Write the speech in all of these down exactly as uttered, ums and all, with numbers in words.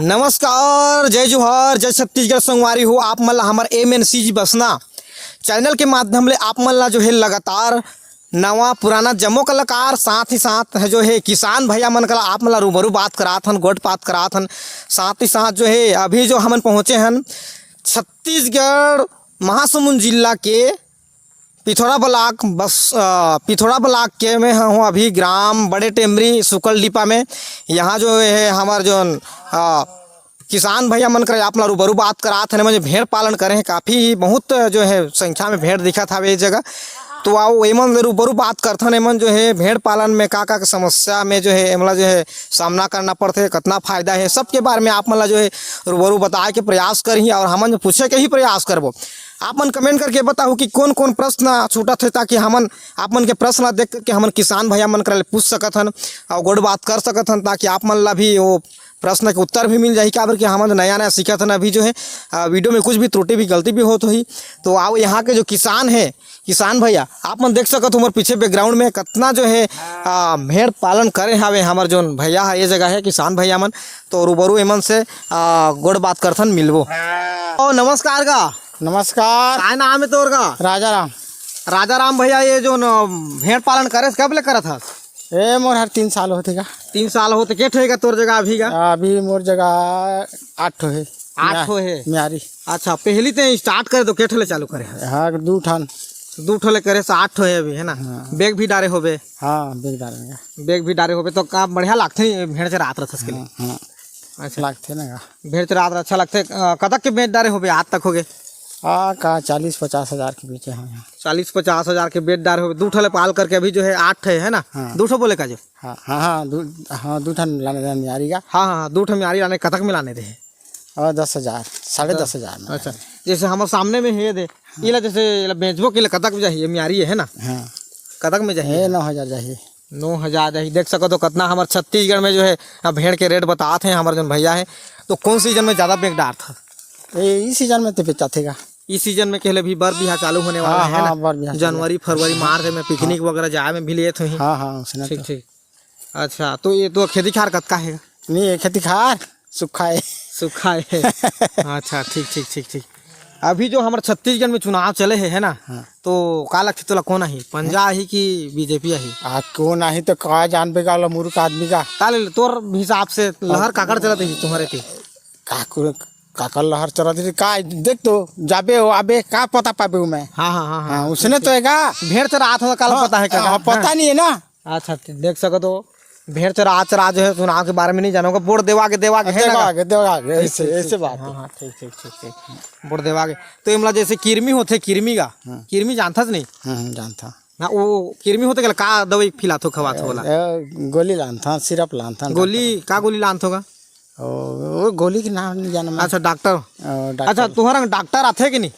नमस्कार, जय जोहार, जय छत्तीसगढ़ संगवारी हो। आप मन ला हमर एम एन सी जी बसना चैनल के माध्यम ले आप मन ला जो है लगातार नवा पुराना जम्मो कलाकार, साथ ही साथ है जो है किसान भैया मन कला आप मन ला रूबरू बात करात हन, गोठ बात करात हन। साथ ही साथ जो है अभी जो हमन पहुँचे हन छत्तीसगढ़ महासमुंद जिला के पिथौरा ब्लॉक बस, अ, पिथौरा ब्लॉक के में हूँ अभी, ग्राम बड़े टेमरी, सुकल डिपा में। यहाँ जो है हमार जो, अ, किसान भैया मन कर आप ला रूबरू बात करात हन, एमन जो भेड़ पालन करे हैं, काफ़ी बहुत जो है संख्या में भेड़ दिखत हवे ये जगह। तो आओ एमन ले रूबरू बात करथन, एमन जो है भेड़ पालन में का का के समस्या में जो है एमला जो है सामना करना पड़थे, कितना फायदा है, सबके बारे में आप मन ला जो है रूबरू बताए के प्रयास करही और हमन जो पूछे के ही प्रयास करबो। आप मन कमेंट करके बताओ कि कौन कौन प्रश्न छूटत है, ताकि हमन आप मन के प्रश्न ला देख करके हमन किसान भैया मन करा ले पूछ सकत हन और गोठ बात कर सकत हन, ताकि आप मन ला भी वो प्रश्न के उत्तर भी मिल जाही। काबर कि हमन नया नया सीखत हन अभी जो है, आ, वीडियो में कुछ भी त्रुटि भी गलती भी होत होही। तो आओ यहाँ के जो किसान है, किसान भैया आप मन देख सकत हो मोर पीछे बैकग्राउंड में कितना जो है, आ, भेड़ पालन करे हवे हमर जोन भैया है ये जगह है किसान भैया मन। तो रूबरू एमन से, आ, गोठ बात करथन, मिलबो। ओ नमस्कार गा। नमस्कार। काय नाम है तोर गा? राजा राम। राजा राम भैया, ये जो न भेड़ पालन करे कब ले करत हस? ए मोर हर तीन साल होथे गा। तीन साल होथे। के ठो हे गा तोर जगह अभी गा? अभी मोर जगह आठ ठो हे। आठ ठो हे? मियारी। अच्छा, पहली ते स्टार्ट करे तो के ठो ले चालू करे हस? हाँ, दू ठन। दू ठो ले करे से आठ ठो हे अभी, है ना? हाँ। बैग भी डारे होबे? हाँ, बैग डारे गा। बैग भी डारे होबे तो का बढ़िया लागथे भेड़ चरात रहथस के लिए? हाँ, हाँ। अच्छा। लागथे ना गा। भेड़ चरात अच्छा लगथे। अ, कतक के बेच डारे होबे आज तक होगे? आ, का चालीस पचास हजार के बेचे हैं यहाँ। चालीस पचास हजार के बेच डारे होबे। दू ठो ले पाल करके अभी जो है आठ ठे है ना? हाँ। दू ठो बोले का जो? हाँ, हाँ, हाँ, दू, हाँ, दू ठन लाने देन मियारी का। हाँ, हाँ, हाँ, दू ठो मियारी लाने, कतक में लाने दे? और दस हजार, साढ़े दस हजार में। अच्छा, जैसे हमारे सामने में है दे, हाँ। इला जैसे इला बेचबो के लिए कतक में जाही? ये मियारी है ना? हाँ। कतक में जाही? ये नौ हजार जाही। नौ हजार जाही। देख सको तो कितना हमारे छत्तीसगढ़ में जो है, अब भेड़ के रेट बतात हैं हमारे जन भैया है। तो कौन सीजन में ज़्यादा बेच डारथा? ए, ई सीजन में तो बेचाथे गा। ई सीजन में कहले भी बर बिहा चालू होने वाला हाँ, है ना? हाँ, बर बिहा चालू। जनवरी, फरवरी, मार्च में पिकनिक वगैरह जाए में भी लेत होही। हाँ, हाँ, उसने ठीक, तो। ठीक। अच्छा, तो ये तो खेती खार कतका है? नहीं, ये खेती खार सूखा है। सूखा है। अच्छा, ठीक, ठीक, ठीक, ठीक। अभी जो हमारे छत्तीसगढ़ में चुनाव चले है, है ना? हाँ। तो का लगथे तोला, कौन आही? पंजा आही कि बीजेपी आही? आ, कौन आही तो का जानबे गा, ला मूर्ख आदमी का। ताले तोर हिसाब से लहर काकर चलत है तुम्हारे ती? काकर, काकर लहर चलत है, का देख तो जाबे हो, आबे का पता पाबे हो मैं। हाँ, हाँ, हाँ, हाँ। हाँ, उसने तो है गा। भेड़ चरात हो, काला हाँ, पता है का? हाँ, पता हाँ। नहीं है ना। अच्छा, तो देख सको तो भेड़ चरा, चरा जो है चुनाव के बारे में नहीं जानोगे, वोट देवा के, देवा के है ना? देवा के, देवा के, ठीक, ऐसे, ठीक, ऐसे ठीक, बात हाँ, है। हाँ, ठीक, ठीक, ठीक, ठीक। वोट देवा के। तो एमला जैसे किरमी होथे, किरमी का, हाँ। किरमी जानथस नहीं? हाँ, हाँ, जानथा। ना, वो किरमी होथे के का दवाई खिलाथो, खवाथो वाला? ए, गोली लानथा, सिरप लानथा, गोली, डॉक्टर। का गोली लानथो का? ओ, वो गोली के नाम नहीं जाना मैं। अच्छा, डॉक्टर। ओ, डॉक्टर। अच्छा, तुहर डॉक्टर आथे कि नहीं?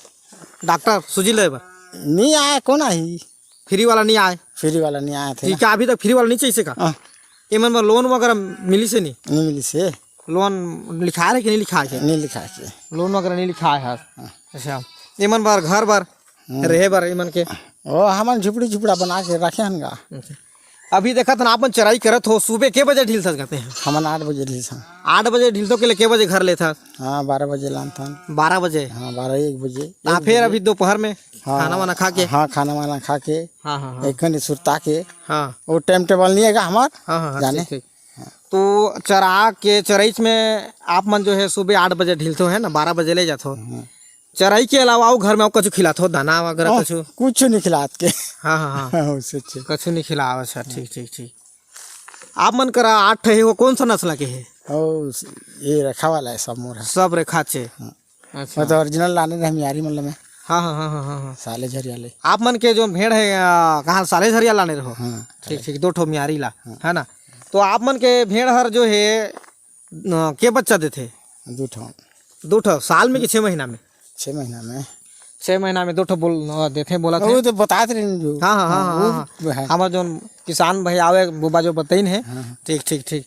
डॉक्टर सूजी ले बर? नहीं आए, कौन आही? फ्री वाला नहीं आए? फ्री वाला नहीं आए थे ठीक ना। है, अभी तक फ्री वाला नहीं चाहिए का? हाँ। एमन बर लोन वगैरह मिली से नहीं? नहीं मिली से। लोन लिखा है कि नहीं लिखा है? नहीं लिखा है। लोन वगैरह नहीं लिखा है। हाँ। अच्छा, एमन बर घर बर, हम्म। रहे बर एमन के? ओ, हमन झुपड़ी झुपड़ा बना के रखे हन गा। अच्छा। अभी देखत हन, आपन चराई करत हो, सुबह के बजे ढील सकते हैं? हमन आठ बजे ढील सन। आठ बजे ढीलथो के ले के बजे घर लेथस? हाँ, बारह बजे लानथन। बारह बजे? हाँ, बारह एक बजे, हाँ, एक फिर बजे। अभी दोपहर में हाँ, खाना वाना खा के? हाँ, खाना वाना खा के, हाँ, हाँ, हाँ। एक घंटे सुरता के। हाँ। वो टाइम टेबल नहीं है का हमार? हाँ, हाँ, हाँ, जाने। ठीक, ठीक। तो चरा के, चरईच में आप मन जो है सुबह आठ बजे ढीलथो है ना, बारह बजे ले जाथो। हाँ। चराई के अलावा अउ घर में अउ कछु खिलाथो, दाना वगैरह ओ, कछु? कुछ नहीं खिलात के। हाँ, हाँ, हाँ। हाँ, उससे अच्छे। कछु नहीं खिलाव, अच्छा, ठीक, ठीक, ठीक। आप मन करा आठ ठे हे, वो कौन सा नस्ल के हे? ओ, ये रखा वाला है सब मोर है। सब रेखा चे। हाँ। अच्छा। मैं तो ओरिजिनल लाने रहे मियारी मतलब में। हाँ, हाँ, हाँ, हाँ, हाँ, हाँ। साले झरिया ले। आप मन के जो भेड़ है, आ, कहाँ साले झरिया लाने रहो? हाँ। ठीक, ठीक, दो ठो मियारी ला, हाँ। है ना? तो आप मन के भेड़ हर जो है, न, के बच्चा देथे? दू ठो। दू ठो, साल में कि छः महीना में? छः महीना में। छः महीना में दू ठो बोल, अ, देथे बोलत वो हे। तो बतात रहे जो। हाँ, हाँ, हाँ, हाँ, हाँ, वो हाँ। है। हमार जोन किसान भाई आवे, बुबा जो बतईन हे। हाँ, हाँ। ठीक, ठीक, ठीक।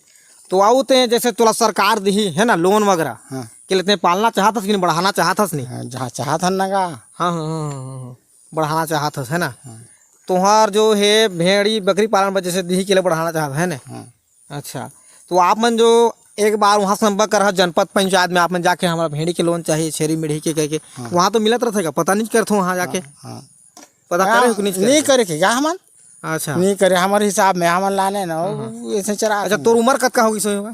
तो आऊ ते जैसे तोला सरकार दिही, है ना, लोन वगैरह, हाँ। के लिए ते पालना चाहत हस कि नहीं, बढ़ाना चाहत हस नहीं? हाँ, जहाँ चाहत हन ना का। हाँ, हाँ, हाँ, हाँ, हाँ, हाँ। बढ़ाना चाहत हस, है ना? हाँ। तुहार जो हे भेड़ी बकरी पालन बर जैसे दिही के लिए बढ़ाना चाहत है ना? हाँ। अच्छा, तो आप मन जो एक बार वहाँ संपर्क करहा जनपद पंचायत में, आप मन जाके हमरा भेड़ी के लोन चाहिए, छेरी मेढ़ी के कह के, हाँ। वहाँ तो मिलत रहिथे का? पता नहीं करथो वहाँ जाके। हाँ, हाँ। पता करे हो कि नहीं नहीं करे? करे के का हमन? अच्छा। नहीं करे, हमर हिसाब में हमन लाने ना, हाँ, हाँ। वो ऐसे चरा अच्छा, तोर उम्र कतका होगी सो होगा?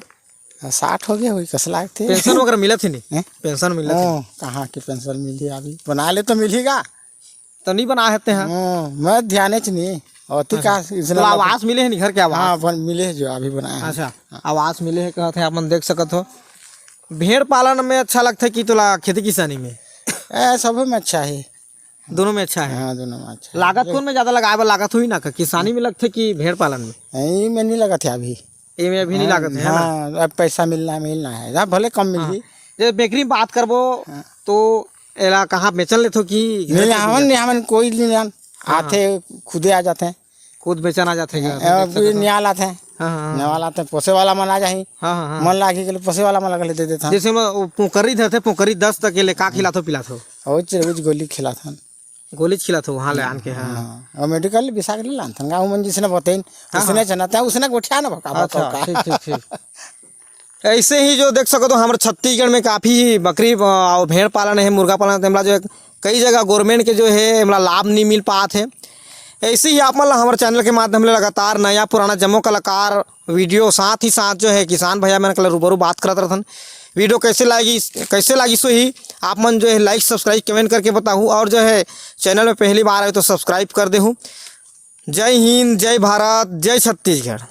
साठ हो गया होई, कस लागथे। पेंशन वगैरह मिलत ही नहीं? हैं? पेंशन मिलत ही ओ, नहीं? कहाँ के पेंशन मिली अभी? बना ले तो मिली गा। तो नहीं बना हेते हैं? ओ, मैं ध्यान च नहीं। और ती अच्छा। का इसने तो मतलब आवास मिले है नहीं, घर के आवास? हाँ, बन, मिले है जो अभी बनाया है। अच्छा, हाँ। आवास मिले है, कहत है, आप मन देख सकत हो। भेड़ पालन में अच्छा लगता है कि तोला खेती किसानी में? ए, सब में अच्छा है। दोनों में अच्छा है? हाँ, दोनों में अच्छा है। लागत कौन में ज्यादा लगाए बर लागत होही ना, का किसानी में लगथे कि भेड़ पालन में? यही में नहीं लगत है अभी। ये में अभी नहीं हाँ, लागत है, है ना? हाँ, अब पैसा मिलना, मिलना है, अब भले कम हाँ। मिली। जैसे बेकरी में बात करबो, हाँ। तो एला कहाँ बेचन लेथो कि घर नहीं, के हमन पूजा? नहीं, हमन कोई नहीं जान। हाँ, आथे, खुदे आ जाथे। खुद बेचन आ जाथे घर, हाँ, देख सकत हो। नियाल आथे। हाँ, हाँ, हाँ। नियाल आथे, पोसे वाला मन आ जाही। हाँ, हाँ, हाँ। मन लागी के पोसे वाला मन ला ले दे देथन। जैसे में वो पोकरी धरथे, पोकरी दस तक के ले का खिलाथो पिलाथो? रोज, रोज गोली खिलाथन। गोली खिलाथो वहाँ ले आन के, हाँ। हाँ, और मेडिकल ले बिसा के ले लानथन। गाँव मन जिसने बतेन, हाँ, उसने हाँ। जनता है, उसने गोठिया ना भका, भका, अच्छा, भका। ठीक, ठीक, ठीक। ऐसे ही जो देख सकत हो, हमर छत्तीसगढ़ में काफी बकरी, अ, और भेड़ पालन है, मुर्गा पालन, तेमला जो है कई जगह गवर्नमेंट के जो है, एमला लाभ नहीं मिल पात है। ऐसे ही आप मन ला हमर चैनल के माध्यम ले लगातार नया पुराना जम्मो कलाकार वीडियो, साथ ही साथ जो है किसान भैया मन के रूबरू बात करत रहथन। वीडियो कैसे लागी, कैसे लागी सो ही आप मन जो है लाइक, सब्सक्राइब, कमेंट करके बताहू, और जो है चैनल में पहली बार आए तो सब्सक्राइब कर देहू। जय हिंद, जय भारत, जय छत्तीसगढ़।